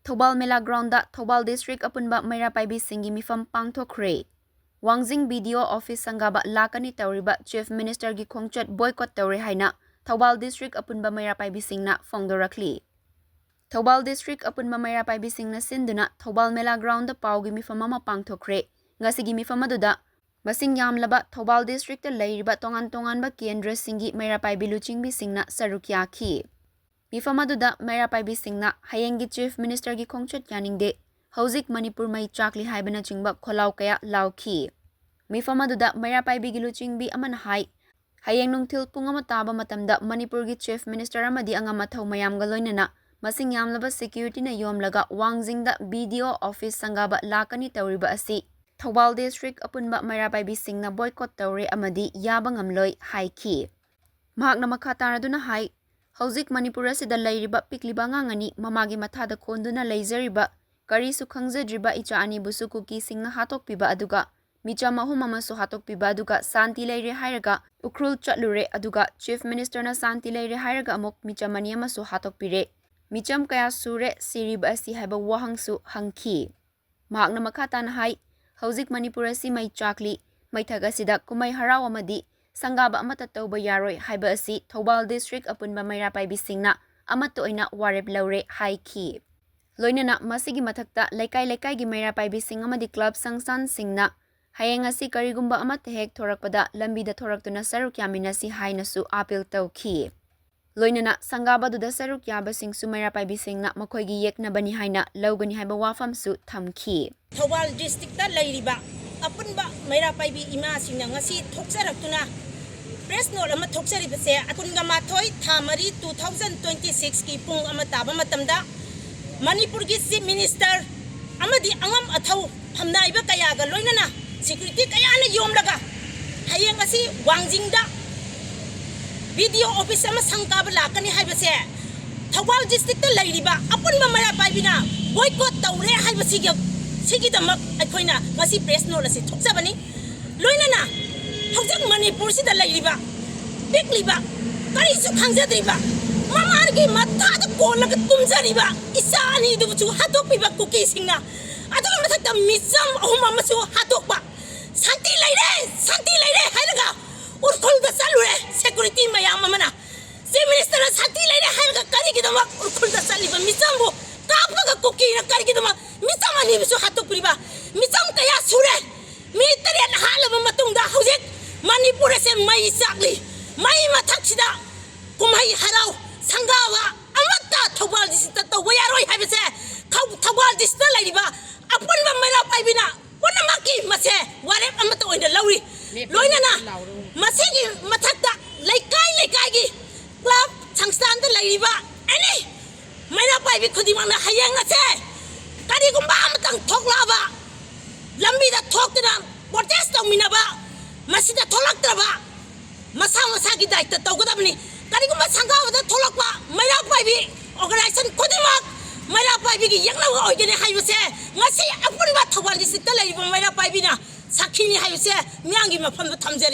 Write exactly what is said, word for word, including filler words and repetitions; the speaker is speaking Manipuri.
ꯊꯧꯕꯥꯜ ꯃꯦꯂꯥ ꯒ꯭ꯔꯥꯎꯟꯗ ꯊꯧꯕꯥꯜ ꯗꯤꯁꯇ꯭ꯔꯤꯛ ꯑꯄꯨꯟꯕ ꯃꯩꯔꯥ ꯄꯥꯏꯕꯤꯁꯤꯡꯒꯤ ꯃꯤꯐꯝ ꯄꯥꯡꯊꯣꯛꯈ꯭ꯔꯦ꯫ ꯋꯥꯡꯖꯤꯡ ꯕꯤ ꯗꯤ ꯑꯣ ꯑꯣꯐꯤꯁ ꯁꯪꯒꯥꯕ ꯂꯥꯛꯀꯅꯤ ꯇꯧꯔꯤꯕ ꯆꯤꯐ ꯃꯤꯅꯤꯁꯇꯔꯒꯤ ꯈꯣꯡꯆꯠ ꯕꯣꯏꯀꯣꯠ ꯇꯧꯔꯦ ꯍꯥꯏꯅ ꯊꯧꯕꯥꯜ ꯗꯤꯁꯇ꯭ꯔꯤꯛ ꯑꯄꯨꯟꯕ ꯃꯩꯔꯥ ꯄꯥꯏꯕꯤꯁꯤꯡꯅ ꯐꯣꯡꯗꯣꯔꯛꯂꯤ꯫ ꯊꯧꯕꯥꯜ ꯗꯤꯁꯇ꯭ꯔꯤꯛ ꯑꯄꯨꯟꯕ ꯃꯩꯔꯥ ꯄꯥꯏꯕꯤꯁꯤꯡꯅ ꯁꯤꯟꯗꯨꯅ ꯊꯧꯕꯥꯜ ꯃꯦꯂꯥ ꯒ꯭ꯔꯥꯎꯟꯗ ꯄꯥꯎꯒꯤ ꯃꯤꯐꯝ ꯑꯃ ꯄꯥꯡꯊꯣꯛꯈ꯭ꯔꯦ꯫ ꯉꯁꯤꯒꯤ ꯃꯤꯐꯝ ꯑꯗꯨꯗ ꯃꯁꯤꯡ ꯌꯥꯝꯂꯕ ꯊꯧꯕꯥꯜ ꯗꯤꯁꯇ꯭ꯔꯤꯛꯇ ꯂꯩꯔꯤꯕ ꯇꯣꯉꯥꯟ ꯇꯣꯉꯥꯟꯕ ꯀꯦꯟꯗ꯭ꯔꯁꯤꯡꯒꯤ ꯃꯩꯔꯥ ꯄꯥꯏꯕꯤ ꯂꯨꯆꯤꯡꯕꯤꯁꯤꯡꯅ ꯁꯔꯨꯛ ꯌꯥꯈꯤ꯫ ꯃꯤꯐꯝ ꯑꯗꯨꯗ ꯃꯩꯔꯥ ꯄꯥꯏꯕꯤꯁꯤꯡꯅ ꯍꯌꯦꯡꯒꯤ ꯆꯤꯐ ꯃꯤꯅꯤꯁꯇꯔꯒꯤ ꯈꯣꯡꯆꯠ ꯌꯥꯅꯤꯡꯗꯦ, ꯍꯧꯖꯤꯛ ꯃꯅꯤꯄꯨꯔ ꯃꯩ ꯆꯥꯛꯂꯤ ꯍꯥꯏꯕꯅꯆꯤꯡꯕ ꯈꯣꯜꯂꯥꯎ ꯀꯌꯥ ꯂꯥꯎꯈꯤ꯫ ꯃꯤꯐꯝ ꯑꯗꯨꯗ ꯃꯩꯔꯥ ꯄꯥꯏꯕꯤꯒꯤ ꯂꯨꯆꯤꯡꯕꯤ ꯑꯃꯅ ꯍꯥꯏ, ꯍꯌꯦꯡ ꯅꯨꯡꯊꯤꯜ ꯄꯨꯡ ꯑꯃ ꯇꯥꯕ ꯃꯇꯝꯗ ꯃꯅꯤꯄꯨꯔꯒꯤ ꯆꯤꯐ ꯃꯤꯅꯤꯁꯇꯔ ꯑꯃꯗꯤ ꯑꯉꯝ ꯑꯊꯧ ꯃꯌꯥꯝꯒ ꯂꯣꯏꯅꯅ ꯃꯁꯤꯡ ꯌꯥꯝꯂꯕ ꯁꯦꯀ꯭ꯌꯨꯔꯤꯇꯤꯅ ꯌꯣꯝꯂꯒ ꯋꯥꯡꯖꯤꯡꯗ ꯕꯤ ꯗꯤ ꯑꯣ ꯑꯣꯐꯤꯁ ꯁꯪꯒꯥꯕ ꯂꯥꯛꯀꯅꯤ ꯇꯧꯔꯤꯕ ꯑꯁꯤ ꯊꯧꯕꯥꯜ ꯗꯤꯁꯇ꯭ꯔꯤꯛ ꯑꯄꯨꯟꯕ ꯃꯩꯔꯥ ꯄꯥꯏꯕꯤꯁꯤꯡꯅ ꯕꯣꯏꯀꯣꯠ ꯇꯧꯔꯦ ꯑꯃꯗꯤ ꯌꯥꯕ ꯉꯝꯂꯣꯏ ꯍꯥꯏꯈꯤ꯫ ꯃꯍꯥꯛꯅ ꯃꯈꯥ ꯇꯥꯔꯗꯨꯅ ꯍꯥꯏ, ꯍꯧꯖꯤꯛ ꯃꯅꯤꯄꯨꯔ ꯑꯁꯤꯗ ꯂꯩꯔꯤꯕ ꯄꯤꯛꯂꯤꯕ ꯑꯉꯥꯡ ꯑꯅꯤ ꯃꯃꯥꯒꯤ ꯃꯊꯥꯗ ꯀꯣꯟꯗꯨꯅ ꯂꯩꯖꯔꯤꯕ, ꯀꯔꯤꯁꯨ ꯈꯪꯖꯗ꯭ꯔꯤꯕ ꯏꯆꯥ ꯑꯅꯤꯕꯨꯁꯨ ꯀꯨꯀꯤꯁꯤꯡꯅ ꯍꯥꯠꯇꯣꯛꯄꯤꯕ, ꯑꯗꯨꯒ ꯃꯤꯆꯝ ꯑꯍꯨꯝ ꯑꯃꯁꯨ ꯍꯥꯠꯇꯣꯛꯄꯤꯕ, ꯑꯗꯨꯒ ꯁꯥꯟꯇꯤ ꯂꯩꯔꯦ ꯍꯥꯏꯔꯒ ꯎꯈ꯭ꯔꯨꯜ ꯆꯠꯂꯨꯔꯦ, ꯑꯗꯨꯒ ꯆꯤꯐ ꯃꯤꯅꯤꯁꯇꯔꯅ ꯁꯥꯟꯇꯤ ꯂꯩꯔꯦ ꯍꯥꯏꯔꯒ ꯑꯃꯨꯛ ꯃꯤꯆꯝ ꯑꯅꯤ ꯑꯃꯁꯨ ꯍꯥꯠꯇꯣꯛꯄꯤꯔꯦ꯫ ꯃꯤꯆꯝ ꯀꯌꯥ ꯁꯨꯔꯦ ꯁꯤꯔꯤꯕ ꯑꯁꯤ ꯍꯥꯏꯕ ꯋꯥꯍꯪꯁꯨ ꯍꯪꯈꯤ꯫ ꯃꯍꯥꯛꯅ ꯃꯈꯥ ꯇꯥꯅ ꯍꯥꯏ, ꯍꯧꯖꯤꯛ ꯃꯅꯤꯄꯨꯔ ꯑꯁꯤ ꯃꯩ ꯆꯥꯛꯂꯤ, ꯃꯩꯊꯛ ꯑꯁꯤꯗ ꯀꯨꯝꯍꯩ ꯍꯔꯥꯎ ꯑꯃꯗꯤ ꯁꯪꯒꯥꯕ ꯑꯃꯠꯇ ꯇꯧꯕ ꯌꯥꯔꯣꯏ ꯍꯥꯏꯕ ꯑꯁꯤ ꯊꯧꯕꯥꯜ ꯗꯤꯁꯇ꯭ꯔꯤꯛ ꯑꯄꯨꯟꯕ ꯃꯩꯔꯥ ꯄꯥꯏꯕꯤꯁꯤꯡꯅ ꯑꯃꯠꯇ ꯑꯣꯏꯅ ꯋꯥꯔꯦꯞ ꯂꯧꯔꯦ ꯍꯥꯏꯈꯤ꯫ ꯂꯣꯏꯅꯅ ꯃꯁꯤꯒꯤ ꯃꯊꯛꯇ ꯂꯩꯀꯥꯏ ꯂꯩꯀꯥꯏꯒꯤ ꯃꯩꯔꯥ ꯄꯥꯏꯕꯤꯁꯤꯡ ꯑꯃꯗꯤ ꯀ꯭ꯂꯕ ꯁꯪꯁꯊꯥꯟꯁꯤꯡꯅ ꯍꯌꯦꯡ ꯑꯁꯤ ꯀꯔꯤꯒꯨꯝꯕ ꯑꯃꯠꯇ ꯍꯦꯛ ꯊꯣꯔꯛꯄꯗ ꯂꯝꯕꯤꯗ ꯊꯣꯔꯛꯇꯨꯅ ꯁꯔꯨꯛ ꯌꯥꯃꯤꯟꯅꯁꯤ ꯍꯥꯏꯅꯁꯨ ꯑꯥꯄꯤꯜ ꯇꯧꯈꯤ꯫ ꯂꯣꯏꯅꯅ ꯁꯪꯒꯥꯕꯗꯨꯗ ꯁꯔꯨꯛ ꯌꯥꯕꯁꯤꯡꯁꯨ ꯃꯩꯔꯥ ꯄꯥꯏꯕꯤꯁꯤꯡꯅ ꯃꯈꯣꯏꯒꯤ ꯌꯦꯛꯅꯕꯅꯤ ꯍꯥꯏꯅ ꯂꯧꯒꯅꯤ ꯍꯥꯏꯕ ꯋꯥꯐꯝꯁꯨ ꯊꯝꯈꯤ꯫ ꯊꯧꯕꯥꯜ ꯗꯤꯁꯇ꯭ꯔꯤꯛꯇ ꯂꯩꯔꯤꯕ ꯑꯄꯨꯟꯕ ꯃꯩꯔꯥ ꯄꯥꯏꯕꯤ ꯏꯃꯥꯁꯤꯡꯅ ꯉꯁꯤ ꯊꯣꯛꯆꯔꯛꯇꯨꯅ ꯄ꯭ꯔꯦꯁ ꯅꯣꯠ ꯑꯃ ꯊꯣꯛꯆꯔꯤꯕꯁꯦ, ꯀꯨꯟꯒ ꯃꯥꯊꯣꯏ ꯊꯥ ꯃꯔꯤ two thousand twenty sixꯀꯤ ꯄꯨꯡ ꯑꯃ ꯇꯥꯕ ꯃꯇꯝꯗ ꯃꯅꯤꯄꯨꯔꯒꯤ ꯆꯤꯐ ꯃꯤꯅꯤꯁꯇꯔ ꯑꯃꯗꯤ ꯑꯉꯝ ꯑꯊꯧ ꯐꯝꯅꯥꯏꯕ ꯀꯌꯥꯒ ꯂꯣꯏꯅꯅ ꯁꯦꯀ꯭ꯌꯨꯔꯤꯇꯤ ꯀꯌꯥꯅ ꯌꯣꯝꯂꯒ ꯍꯌꯦꯡ ꯑꯁꯤ ꯋꯥꯡꯖꯤꯡꯗ ꯕꯤ ꯗꯤ ꯑꯣ ꯑꯣꯐꯤꯁ ꯑꯃ ꯁꯪ ꯀꯥꯕ ꯂꯥꯛꯀꯅꯤ ꯍꯥꯏꯕꯁꯦ ꯊꯧꯕꯥꯜ ꯗꯤꯁꯇ꯭ꯔꯤꯛꯇ ꯂꯩꯔꯤꯕ ꯑꯄꯨꯟꯕ ꯃꯩꯔꯥ ꯄꯥꯏꯕꯤꯅ ꯕꯣꯏꯀꯣꯠ ꯇꯧꯔꯦ ꯍꯥꯏꯕꯁꯤꯒꯤ, ꯁꯤꯒꯤꯗꯃꯛ ꯑꯩꯈꯣꯏꯅ ꯉꯁꯤ ꯄ꯭ꯔꯦꯁ ꯅꯣꯠ ꯑꯁꯤ ꯊꯣꯛꯆꯕꯅꯤ꯫ ꯂꯣꯏꯅꯅ ꯍꯧꯖꯤꯛ ꯃꯅꯤꯄꯨꯔꯁꯤꯗ ꯂꯩꯔꯤꯕ ꯄꯤꯛꯂꯤꯕ, ꯀꯔꯤꯁꯨ ꯈꯪꯖꯗ꯭ꯔꯤꯕ ꯃꯃꯥꯒꯤ ꯃꯊꯥꯗ ꯀꯣꯜꯂꯒ ꯇꯨꯝꯖꯔꯤꯕ ꯏꯆꯥ ꯑꯅꯤꯗꯨꯕꯨꯁꯨ ꯍꯥꯠꯇꯣꯛꯄꯤꯕ ꯀꯨꯀꯤꯁꯤꯡꯅ, ꯑꯗꯨꯒꯤ ꯃꯊꯛꯇ ꯃꯤꯆꯝ ꯑꯍꯨꯝ ꯑꯃꯁꯨ ꯍꯥꯠꯇꯣꯛꯄ꯫ ꯁꯥꯟꯇꯤ ꯂꯩꯔꯦ, ꯁꯥꯟꯇꯤ ꯂꯩꯔꯦ ꯍꯥꯏꯔꯒ ꯎꯔꯈꯨꯜꯗ ꯆꯠꯂꯨꯔꯦ ꯁꯦꯀ꯭ꯌꯨꯔꯤꯇꯤ ꯃꯌꯥꯝ ꯑꯃꯅ꯫ ꯆꯤꯐ ꯃꯤꯅꯤꯁꯇꯔꯅ ꯁꯥꯟꯇꯤ ꯂꯩꯔꯦ ꯍꯥꯏꯔꯒ ꯀꯔꯤꯒꯤꯗꯃꯛ ꯎꯔꯈꯨꯜꯗ ꯆꯠꯂꯤꯕ ꯃꯤꯆꯝꯕꯨ ꯀꯥꯞꯄꯒ ꯀꯨꯀꯤꯅ ꯀꯔꯤꯒꯤꯗꯃꯛ ꯃꯤꯆꯝ ꯑꯅꯤꯕꯨꯁꯨ ꯍꯥꯠꯇꯣꯛꯄꯤꯔꯤꯕ? ꯃꯤꯆꯝ ꯀꯌꯥ ꯁꯨꯔꯦ꯫ ꯃꯤ ꯇꯔꯦꯠ ꯍꯥꯠꯂꯕ ꯃꯇꯨꯡꯗ ꯍꯧꯖꯤꯛ ꯃꯅꯤꯄꯨꯔ ꯑꯁꯦ ꯃꯩ ꯆꯥꯛꯂꯤ꯫ ꯃꯩ ꯃꯊꯛꯁꯤꯗ ꯀꯨꯝꯍꯩ ꯍꯔꯥꯎ ꯁꯪꯒꯥꯕ ꯑꯃꯠꯇ ꯊꯧꯕꯥꯜ ꯗꯤꯁꯇ꯭ꯔꯤꯛꯇ ꯇꯧꯕ ꯌꯥꯔꯣꯏ ꯍꯥꯏꯕꯁꯦ ꯈꯧ-, ꯊꯧꯕꯥꯜ ꯗꯤꯁꯇ꯭ꯔꯤꯛꯇ ꯂꯩꯔꯤꯕ ꯑꯄꯨꯟꯕ ꯃꯩꯔꯥ ꯄꯥꯏꯕꯤꯅ ꯄꯨꯝꯅꯃꯛꯀꯤ ꯃꯁꯦ ꯋꯥꯔꯦꯞ ꯑꯃꯠꯇ ꯑꯣꯏꯅ ꯂꯧꯔꯤ꯫ ꯂꯣꯏꯅꯅ ꯃꯁꯤꯒꯤ ꯃꯊꯛꯇ ꯂꯩꯀꯥꯏ ꯂꯩꯀꯥꯏꯒꯤ ꯀ꯭ꯂꯕ ꯁꯪꯁꯊꯥꯟꯗ ꯂꯩꯔꯤꯕ ꯑꯦꯅꯤ ꯃꯩꯔꯥ ꯄꯥꯏꯕꯤ ꯈꯨꯗꯤꯡꯃꯛꯅ ꯍꯌꯦꯡ ꯑꯁꯦ ꯀꯔꯤꯒꯨꯝꯕ ꯑꯃꯇꯪ ꯊꯣꯛꯂꯛꯑꯕ, ꯂꯝꯕꯤꯗ ꯊꯣꯛꯇꯨꯅ ꯄ꯭ꯔꯣꯇꯦꯁ ꯇꯧꯃꯤꯟꯅꯕ, ꯃꯁꯤꯗ ꯊꯣꯛꯂꯛꯇ꯭ꯔꯕ ꯃꯁꯥ ꯃꯁꯥꯒꯤ ꯗꯥꯏꯇ ꯇꯧꯒꯗꯕꯅꯤ꯫ ꯀꯔꯤꯒꯨꯝꯕ ꯁꯪꯒꯥꯕꯗ ꯊꯣꯛꯂꯛꯄ ꯃꯩꯔꯥ ꯄꯥꯏꯕꯤ ꯑꯣꯔꯒꯅꯥꯏꯖꯦꯁꯟ ꯈꯨꯗꯤꯡꯃꯛ ꯃꯩꯔꯥ ꯄꯥꯏꯕꯤꯒꯤ ꯌꯦꯛꯅꯕ ꯑꯣꯏꯒꯅꯤ ꯍꯥꯏꯕꯁꯦ ꯉꯁꯤ ꯑꯄꯨꯟꯕ ꯊꯧꯕꯥꯜ ꯗꯤꯁꯇ꯭ꯔꯤꯛꯇ ꯂꯩꯔꯤꯕ ꯃꯩꯔꯥ ꯄꯥꯏꯕꯤꯅ ꯁꯥꯈꯤꯅꯤ ꯍꯥꯏꯕꯁꯦ ꯃꯤꯌꯥꯝꯒꯤ ꯃꯐꯝꯗ ꯊꯝꯖꯔꯤ꯫